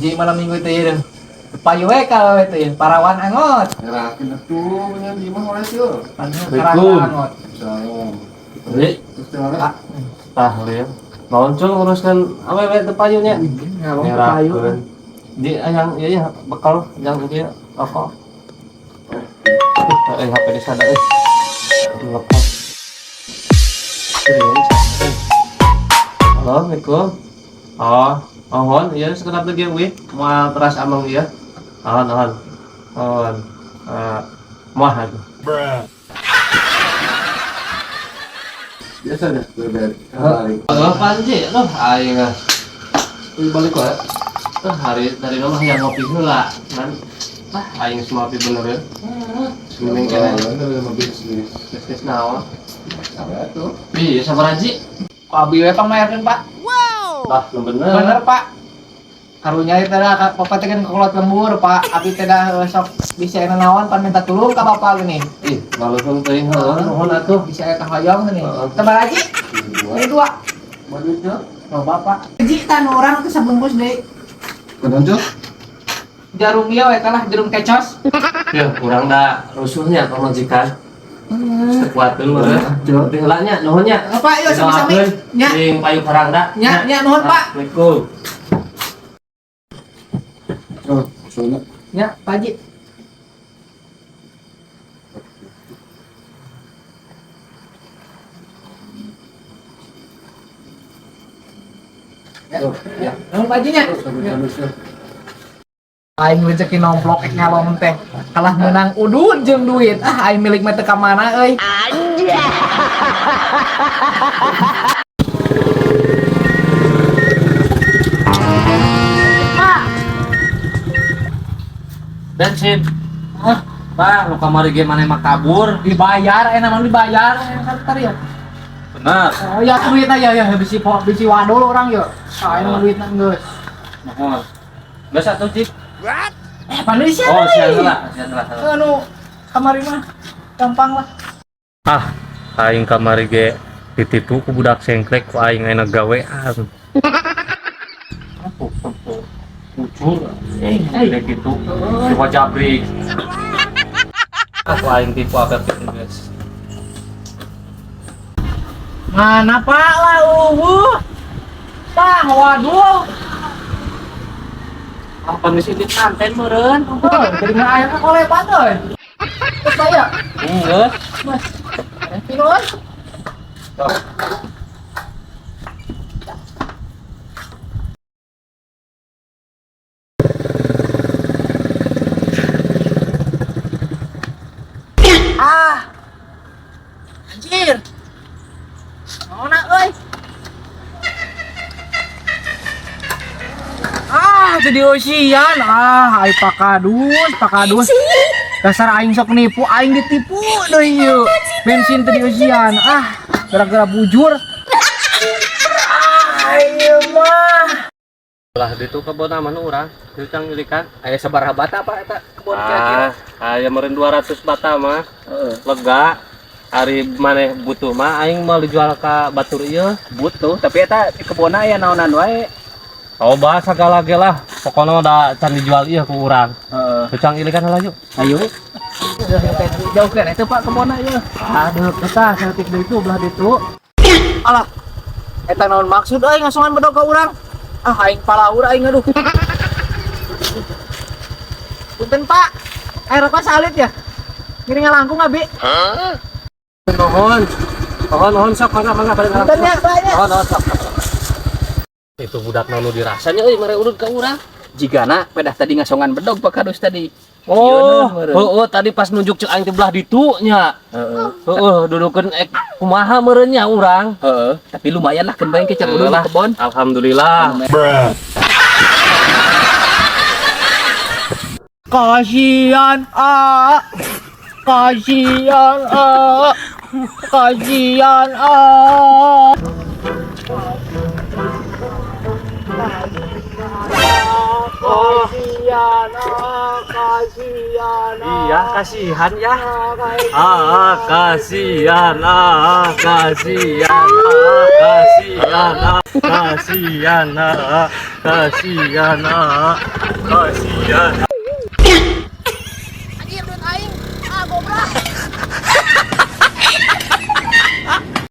Ji malam minggu teh ieu. Payu we ka we teh parawan angot. Ngerakin atuh nya di imah wae sih. Parawan angot. Salam. Li, Terus teh mana? tah lieu. Naon cul nguruskeun awewe teu payunya. Ngalong teu payu. Ngerakeun. Di yang ieu ya bekal yang ieu rokok. Eh HP di sana eh. Lepas. Serius. Halo, Assalamualaikum. Oh, mohon, iya sekedap lagi wih, mau teras amang ya. Mohon, mohon. Mohon. Eh, muah atuh. Biasa deh, balik. Balik. Oh, panji, loh, aing ah. Wih, balik wae. Tuh, hari dari rumah yang ngopi heula. Nan, ah, aing semua ngopi bener ya. Mending kene sama bisnis. bisnis naon. Apa tuh? Ih, sabar aja. Ku abi we pangmayarkeun, Pak. Lah, nu bener. Bener, Pak. Karunya itu dah bapak teh kan kolot lembur, Pak. Abi teh dah sok bisa aya naon pan minta tulung ka bapak gini. Ih, malu teuing heuh, nuhun atuh. Bisa aya kahoyong gini. Heeh. Tebal aja. Ini dua. Buat duitnya. Oh, bapak. Ji tan urang teh sabungkus deui. Kenan cuk. Jarum ieu eta lah jarum kecos. Ya, kurang da rusuhnya pamajikan. Teu kuatkeun meureun. Di heula nya, nuhun nya. Oh, Pak, yuk sami-sami. Nya. Sing payu karang da. Nya, nya nuhun, Pak. Assalamualaikum. Oh, soalnya. Nya, Pak Haji. Ya, ya. Nuhun Pak Haji nya. Aing rezeki nomplok ek nyalon teh. Kalah menang udun jeung duit. Ah, aing milik mah teu ka mana euy. Pak, Bensin. Hah? Bah, lu kamari ge maneh mah kabur. Dibayar, enak mah dibayar, enak ntar ya. Bener. Oh ya duit aja ya, bisi bisi wadul orang ya. Ah, ini mah duitna geus. Nuhun. Geus atuh, Cik. Eh, Malaysia Oh, deui. sian heula, sian heula. Anu kamari mah gampang lah. Ah, aing kamari ge ditipu ku budak sengklek ku aing ayeuna gawean. Bujur, eh gitu. Coba jabrik. Aku aing tipu apa guys. Mana Pak lah uhuh. Tah waduh. Apa geus ini santen meureun? Oh, jadi nggak air oleh Pak euy. Terus saya, Geus. Mas. Pinus. Ah. Anjir. Mana euy? Ah, jadi osian. Ah, ai pakadus, pakadus. Dasar aing sok nipu, aing ditipu deui ieu. Bensin teu dieusian. Ah, gara-gara bujur. Ah, ieu mah. Lah ditu kebon aman urang, ditu cang ilikan. Aya sabaraha bata Pak eta kebon kira-kira? Ah, aya meureun 200 bata mah. Heeh. Lega. Ari maneh butuh mah aing mau dijual ka batur ieu. Butuh, tapi eta di kebonna aya naonan wae. Oh, bahasa segala ge lah. Pokoknya mah da can dijual ieu ku urang. Heeh. Tucang ilikan heula yuk. Ayo. Jauh kan itu Pak kebonna ieu. Aduh, kita saeutik deui itu belah ditu. Alah. Eta naon maksud euy ngasongan bedog ka urang? Ah, aing palaur aing aduh. Punten Pak. Air rokok salit ya? Ngiring ngalangkung abi. Nuhun. Nuhun, nuhun sok mangga mangga balik Punten ya, Pak ya. Nuhun, nuhun sok. Itu budak nu dirasanya euy mere urut ka urang. Jigana pedah tadi ngasongan bedog Pak Kadus tadi. Oh, meureun. heeh tadi pas nunjuk cek aing teh belah ditu nya. Heeh. Heeh, dudukeun ek kumaha meureun nya urang. Heeh, tapi lumayan lah keun bae ke cak udud di Lah, kebon. Alhamdulillah. Kasihan ah. Kasihan ah. Kasihan ah. Kasihan ah, kasihan ah. Iya, kasihan ya. Ah, kasihan, ah, kasihan, ah, kasihan, ah, kasihan. Kasihan, ah. Kasihan, ah. Kasihan.